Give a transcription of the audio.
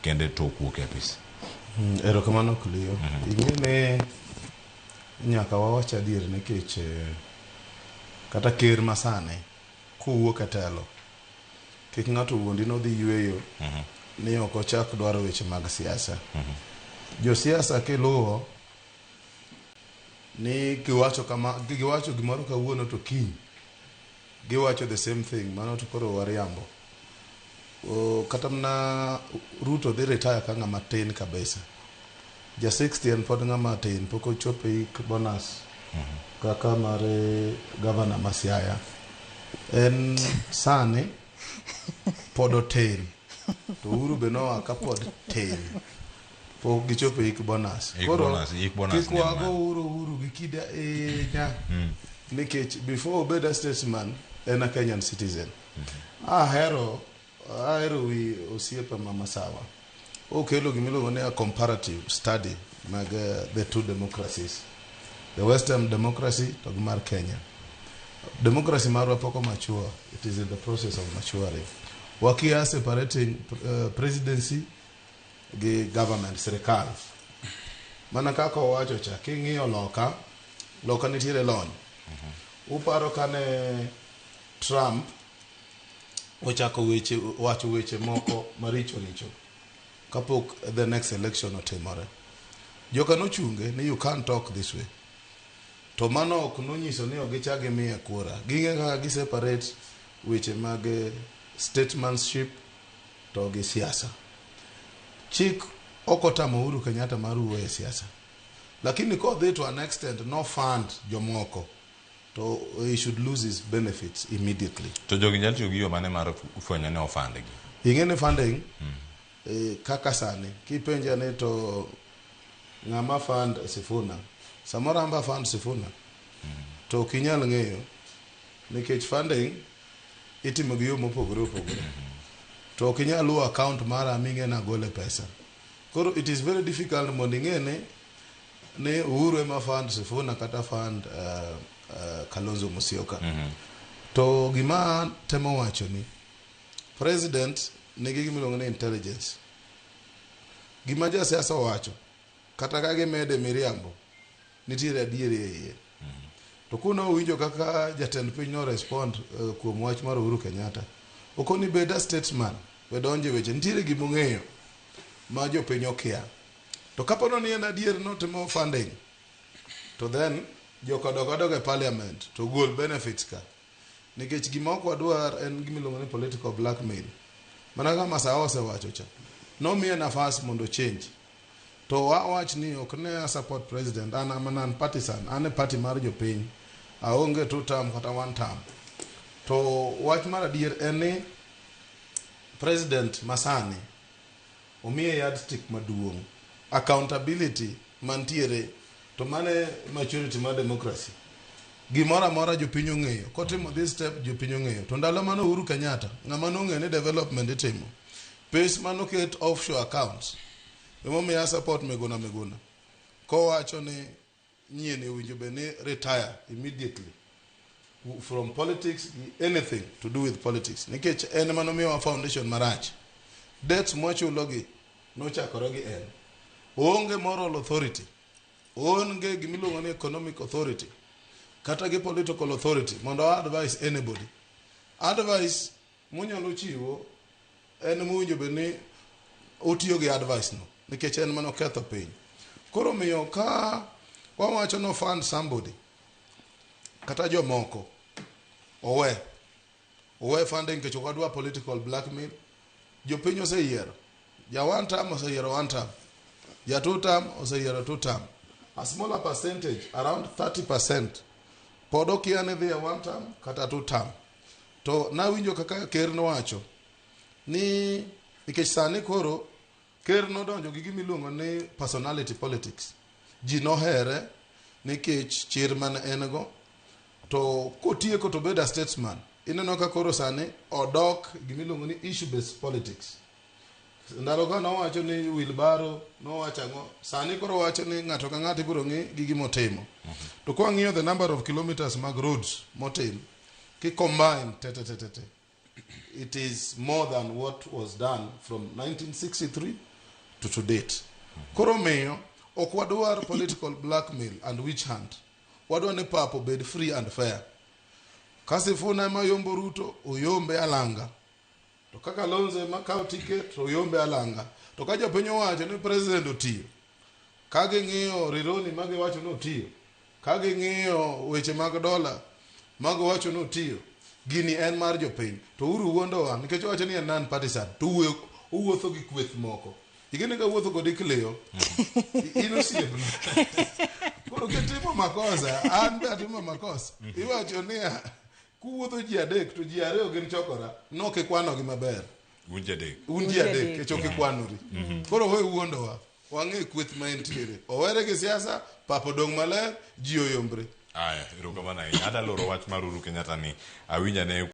kende tok wuok e apis. Erokamano Clio. Ing'e ni nyaka wawach adier nikech kata ker masani kowuok e telo kik ng'ato wuondi nodhi yueyo ni ok ochak dwaro weche mag siasa. Josiasa kiluwo ni giwacho kama giwacho gimoro kawuono to kiny giwacho the same thing mano to koro wariambo. Kata mana Ruto dhi retire ka ng'ama tin kabisa. Ja 60 en pod ng'ama tin pok ochopo e hik bonus kaka mar gavana ma Siaya. En sani pod otin to Uhuru be noa ka pod tin. Pok gichopo e hik bonus. Hik bonus, hik bonus kik ne en wago mane? Uhuru gi kida ahinya nikech before obed a statesman en a Kenyan citizen. Ahero wi osiepa ma Masawa. Okelo gimiluongo ni a comparative study mag the two democracies. The Western democracy to gi mar Kenya. Democracy marwa pok o mature. It is in the process of maturing. Wakia separating presidency gi government, sirikal. Mana kaka owacho cha, king'iyo loka, loka nitiere lony. Uparo kane Trump ochako weche wacho weche moko maricho richo kapok the next election otimore. Joka nochunge ni you can't talk this way. To mano ok nonyiso ni ok gichak gimiye kura. Ging'e kaka gi separate weche mag statesmanship to gi siasa. Chik ok otamo Uhuru Kenyatta mar wuoyo e siasa. Lakini kodhi to an extent no fund jomoko to he should lose his benefits immediately. To jogi nyalo tiyo gi yo mane mar fwenyo ni ofund gi? Ing'e ni funding kaka sani kipenja ni to ng'ama fund Sifuna, samoro an be a fund Sifuna to ok inyal ng'eyo nikech funding itimo gi yo mopogore opogore to ok inyal luwo account mara ming'e ni agole pesa. Koro it is very difficult mondo ing'e ni Uhuru ema fund Sifuna kata fund Kalonzo Musyoka. To gima temo wacho ni president nigi gima iluongo ni intelligence. Gima jasiasa owacho kata ka gimede miriambo nitiere adieri e iye. To kuno owinjo kaka jatend piny no respond kuom wach mar Uhuru Kenyatta. Okoni bed a statesman, we donjo e weche. Nitiere gima ong'eyo ma jopiny okia. To kapo ni en adier notimo funding, to then joka dog adoga e parliament to gol benefits ka. Nikech gima ok wadwar en gima iluongo ni political blackmail. Mana kaka Masawa osewacho cha. Nomiye nafas mondo change. To wawach ni ok ne a support president, an am a non-partisan, an e party mar jopiny. Aonge two term kata one term. To wach mar adier en ni president masani omiye yardstick maduong'. Accountability mantiere to mane maturity mar democracy. Gimoro amora jopiny ong'eyo. Kotimo this step jopiny ong'eyo. To ndalo mane Uhuru Kenyatta, ng'ama nong'eyo ni development itimo. Pes manoket offshore accounts. Emomiyo a support Miguna Miguna. Kowacho ni nyien owinjo bed ni retire immediately from politics, anything to do with politics. Nikech en manomiyowa foundation marach. Debts mwachulo gi nochakore gi en. Oonge moral authority. Oonge gimiluongo ni economic authority. Kata gi political authority mondo o advise anybody. Advice monyalo chiwo en mowinjo bed ni otiyo gi advice no nikech en mano ketho piny. Koro miyo ka wawacho no fund somebody kata jomoko owe funding nikech ok wadwa political blackmail. Jopiny oseyiero. Ja one term oseyiero one term. Ja two term oseyiero two term. A smaller percentage, around 30%, pod okia ni dhi e one term kata two term. To nawinjo kaka ker nowacho ni nikech sani koro ker nodonjo gi gima iluongo ni personality politics. Ji nohere nikech chir mane en go. To kotieko to bedo a statesman. Ineno ka koro sani odok gima iluongo ni issue based politics. Ndalo ka nowacho ni wheelbarrow, nowacho ang'o, sani koro wacho ni ng'ato ka ng'ato ibiro ng'i gi gima otimo. To kwang'iyo the number of kilometers mag roads motim, ki combine te te te te te, it is more than what was done from 1963 to date. Koro miyo ok wadwar political blackmail and witch hunt. Wadwar ni pap obed free and fair. Ka Sifuna ema yombo Ruto, oyombe alanga. To ka Kalonzo ema kawo ticket, to oyombe alanga. To ka jopiny owacho ni president otiyo, ka ging'iyo Rironi ma giwacho ni otiyo, ka ging'iyo weche mag dola ma giwacho ni otiyo, gini en mar jopiny. To Uhuru wuondowa nikech owacho ni en non partisan, to owuotho gi kweth moko. Igeni ka wuotho kodi Cleo, in osiepna. Koro kitimo makosa, an be atimo makosa. Iwacho niya, kuwuotho ji adek to ji ariyo gin chokora, nok ikwanogi maber. Un ji adek. Un ji adek, kech ok ikwanori. Koro we wuondowa, wang'e kweth ma entiere. Owere gi siasa, pap odong' maler, ji oyombre. Aya, erokamano ahinya. Adwa loro wach mar Uhuru Kenyatta ni awinjo ane.